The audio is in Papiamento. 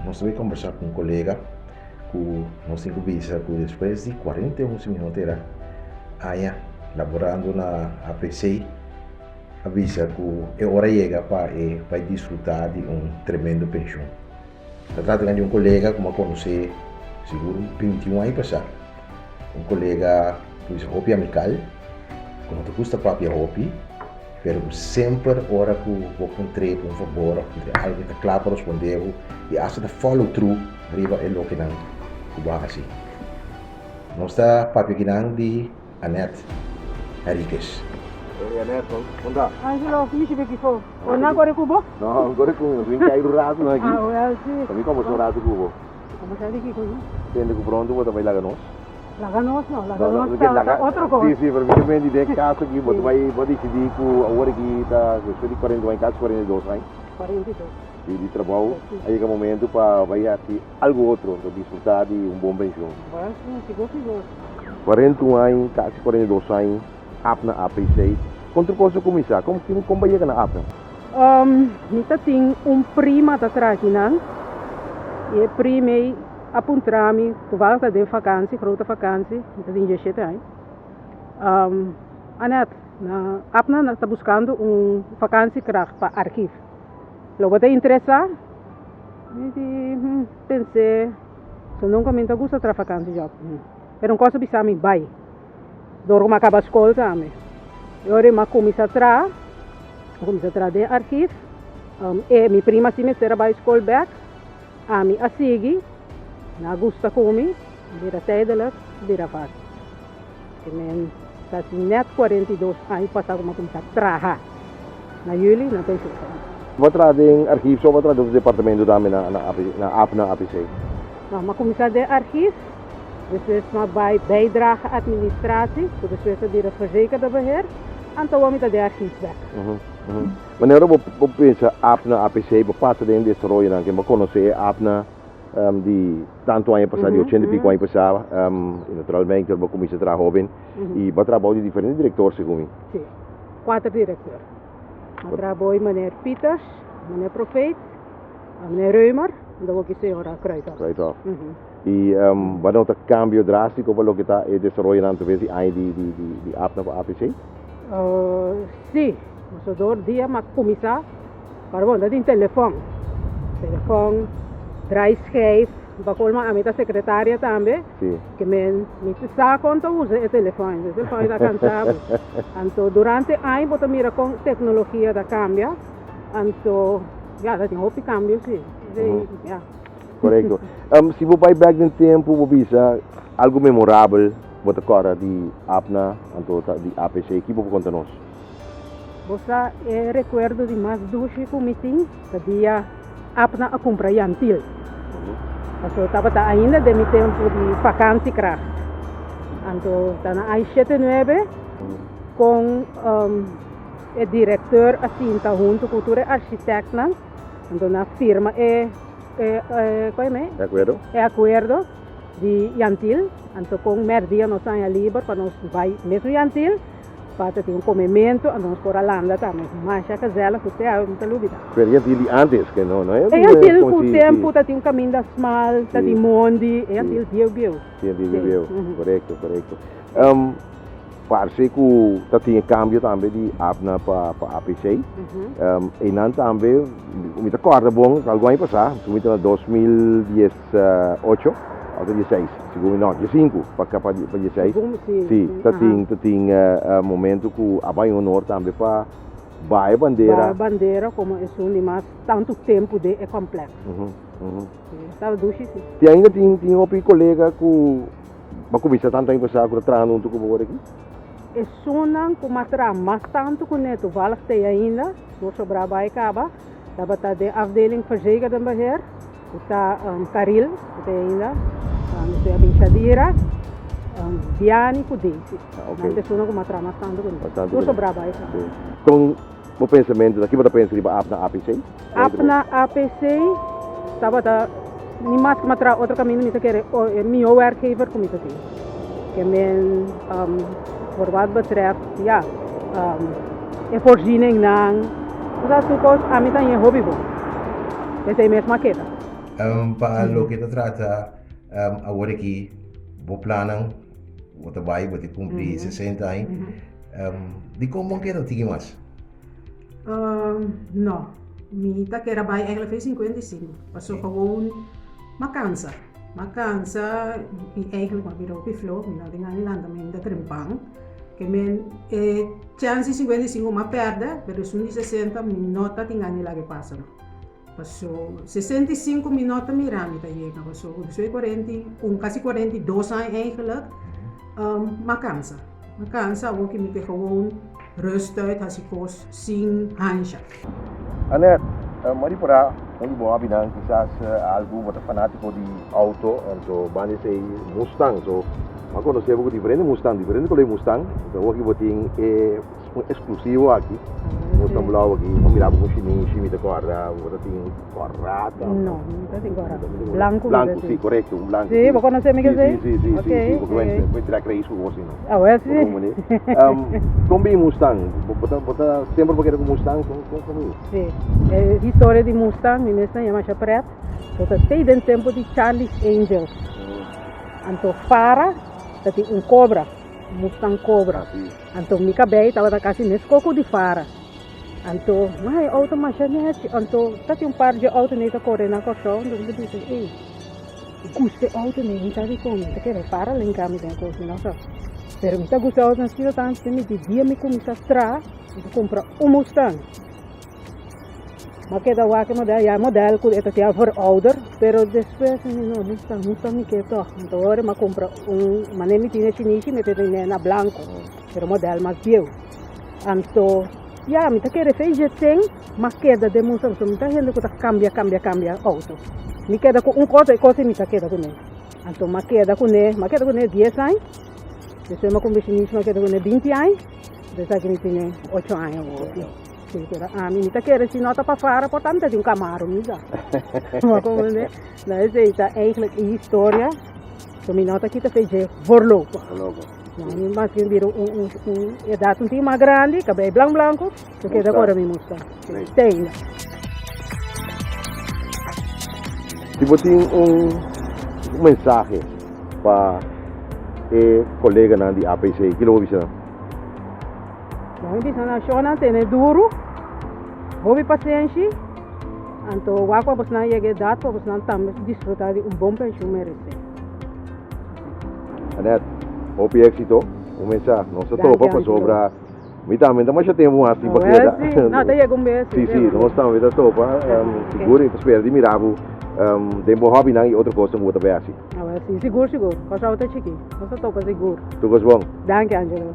nos ta bai kombersá ku un kolega ku nos tin ku bisa ku despues di 41 si mi no ta era aña laborando na APC a bisa ku e ora yega pa e bai disfrutá di un tremendo penshun. Ta trata di un kolega ku mi a konosé sigur un 21 aña pasá. Un kolega ku bisa hopi amikal, ku no ta gusta papia hopi, pero ku semper ora ku bo puntr'é pa un fabor òf puntr'é algu e ta kla pa respondé bo i asta ta follow through riba e lokenan ku bo a hasi. Nos ta papia kinan di Annette Henriquez. Hey Annette, kon ta? Angelo, mi shibi kiko? O nan kore ku bo? No, kore ku mi, nos bin kai un ratu nan aki. Ah, wel si. Ta mi kombersá un ratu ku bo. Kombersá di kiko no? Tende ku pronto bo ta bai laga nos. Laga nos no, laga nos ta otro kos. Si, si, pero mi ke menti den kaso aki bo ta bai, bo a disidí ku awor aki ta despues di 41 aña, kasi 42 aña. 42. Di di trabou, a yega momento pa bai hasi algu otro, pa disfrutá di un bon penshun. Bueno, sigur, sigur. 41 aña, kasi 42 aña, APNA APC. Kon tur kos a kuminsá? Kon kon bo a yega na APNA? Mi ta tin un prima ta traha akinan i e prima ei a puntra mi, toevallig ta den vakansi, grote vakansi, mi ta tin diesshete aña, Annette, na APNA nan ta buskando un vakansiekracht pa archief, lo bo ta interesá? Mi di, pens'é, so nunka mi no ta gusta traha vakansiejob, pero un kos a bisa mi bai. Dor ku mi a kaba skol tambe. E ora mi a kuminsá traha, mi a kuminsá traha den archief. E mi prima si mester a bai skol bèk, ami a sigui, nan a gusta ku mi, bira tijdelijk, bira vast. Ke men kasi nèt 42 aña pasá ku mi a kuminsá traha. Na yüli nan penshun tambe. Bo a traha den archief so of bo a traha den otro departamento tambe na na APC? No, mi a kuminsá den archief. Despues mi a bai bijdrage administratie, ku despues a bira verzekerde beheer, anto awor mi ta den archief bek. Wanneer bo bo pensa APNA, APC, bo pasa den desaroyonan ken bo konosé e APNA di tantu aña pasá, di ochenta i piko aña pasá, i naturalmente bo kuminsá traha hoben i bo a traha bou di diferente direktor segun mi. Si, kuater direktor. Mi a traha bou di meneer Pieters, meneer Profeet, meneer Reumer, anto awor ki señora Kruithof. Kruithof. I bo a nota kambio drástiko pa loke ta e desaroyonan atraves di aña di di APNA ku APC? Sí, pasobra dor dia mi a kuminsá, pero bon ta tin telefòn, telefòn, draaischijf, pa kolmo ami ta sekretaria tambe, ke men mi sa kon ta usa e telefòn, e telefòn ta kansa bo. Anto durante aña bo ta mira kon teknologia ta kambia, anto ya ta tin hopi kambio si, ya. Korekto. Si bo bai bek den tempu bo bisa algu memorabel bo ta kòrda di APNA anto ta di APC, ki bo por konta nos? Bo sa e rekuerdo di mas dushi ku mi tin ta dia APNA a kumpra Yantil. Pasobra tabata ainda den mi tempu di vakantiekracht. Anto ta na aña shete nuebe kon e direkteur a sinta huntu ku tur e architectnan anto nan a firma e E akuerdo? E akuerdo di Yantil, anto kon mèrdia nos haña liber pa nos bai mesun Yantil pa ta tin un komementu, anto nos por a landa tambe. Masha gezellig ku te awe mi ta lubida. Pero Yantil di antes ke no, no? E Yantil ku tempu ta tin un kaminda smal, ta tin mondi, e Yantil bieu bieu. Si, Yantil bieu bieu, korekto, korekto. Parse ku ta tin e kambio tambe di APNA pa APC. Einan tambe, mi ta kòrda bon, algun aña pasá, segun mi ta na 2018 òf dieseis, segun mi, no, diesinku pa pa dieseis. Si, ta tin ta tin momento ku a bai honor tambe pa baha e bandera. Baha e bandera komo esun di mas tantu tempu den e kompleks. Ta dushi si. Te ainda tin tin hopi kolega ku. Bo a kuminsá tantu aña pasá ku ta trahando huntu ku bo ora aki? Esunnan ku m'a traha mas tantu kuné toevallig t'ei ainda, no sobrá bai kaba, tabata den afdeling verzekerdenbeheer, ku ta Caril, ku t'ei ainda, despues a bin Shadira, Diani ku Daisy. Nan ta esunnan ku m'a traha mas tantu kuné. No sobrá bai kaba. Kon bo pensamentu ta? Ki bo ta pensa riba APNA APC? APNA APC tabata ni mas ku mi a traha otro kaminda mi ta kere e mihó werkgever ku mi ta tin. Ke men voor wat betreft ya e voorzieningnan, esaki tur kos ami ta haña hopi bon. Esei mes mi a keda. Pa loke ta trata awor aki bo plannan, bo ta bai, bo ta kumpli 60 aña. Dikon bo keda tiki mas? No, mi ta keda bai eigenlijk fe 55, paso gewoon m'a kansa. M'a kansa i eigenlijk m'a bira hopi flou, mi no tin gana di lanta mainta trempan. Ke men e chèns di 55 m'a pèrdè, pero esun di 60 mi no ta tin gana di laga e pasa no. Paso 65 mi no ta mira mi ta yega, paso despues di 41, kasi 42 aña eigenlijk, m'a kansa. M'a kansa awor ki mi ke gewoon rust uit hasi kos sin hansha. Annette, m'a ripará un di bo hòbinan kisas algu bo ta fanátiko di outo, anto banda esei Mustang, so m'a konosé bo ku diferente Mustang, diferente kolor di Mustang, anto awor ki bo tin e un eksklusivo aki, Mustang blou aki, m'a mira bo ku shinishi, mi ta kòrda bo ta tin kòrá tambe. No, mi ta tin kòrá, blanku mi ta tin. Blanku, si, korekto, un blanku. Si, bo konosé mi kesei? Si, si, si, si, bo ta drag race ku bo si no. Awel si. Kon bin Mustang? Bo ta bo ta semper bo keda ku Mustang? Kon kon kon bin? Si. E historia di Mustang mi mes ta yama masha pret. Bo ta stay den tempo di Charlie's Angels. Anto Farah ta tin un Cobra, Mustang Cobra. Anto mi kabei tabata kasi mes koko di Farah. Anto ma e auto masha nechi. Anto ta tin un par dje auto nei ta kore na Kòrsou. Anto mi ta bisa, ey, gusta e auto nei, mi sa dikon. Mi ta kere Farah lenka mi den kos, mi no sa. Pero mi ta gusta e auto asina tantu te mi di dia mi kuminsá traha, mi ta kumpra un Mustang. Mi a keda wak e model, ya e model ku e ta tia verouder, pero despues mi di no, Mustang, Mustang mi ke tòg. Anto ora mi a kumpra un, manera mi tin e shinishi mi ta tene na blanko, pero model mas bieu. Anto, ya, mi ta kere fe dje ten, m'a keda den Mustang, pasobra mi ta hende ku ta kambia, kambia, kambia outo. Mi keda ku un kos, e kos ei mi ta keda kuné. Anto m'a keda kuné, m'a keda kuné dies aña, despues m'a kumpra shinishi m'a keda kuné binti aña, despues aki mi tene ocho aña awor. Sí, pero ami mi ta kere si no ta pa fara por ta mi ta tin un Camaro mi sa. Bo a comprende? No esei ta eigenlijk e historia ku mi no ta kita fe dje voorlopig. Voorlopig. No, mi mas bien bira un un un edad un tin mas grandi, kabei blank blanko, mi keda kore mi Mustang. Sí. Te ainda. Si bo tin un un mensahe pa e koleganan di APC, kilo bo bisa nan? Bo mi bisa nan shornan tene duru, hopi pasenshi, anto wak pa bosnan yega edat pa bosnan tambe disfruta di un bon penshun meresé. Annette, hopi éxito. Un mesa, nos ta topa pasobra mi tambe ta masha tempu mas sin pa keda. Awel si, no ta yega un bes. Si, si, nos tambe ta topa. Sigur i ta spera di mira bo den bo hobbynan i otro kosnan ku bo ta bai hasi. Awel si, sigur sigur. Kòrsou ta chikí, nos ta topa sigur. Tur kos bon. Danki Angelo.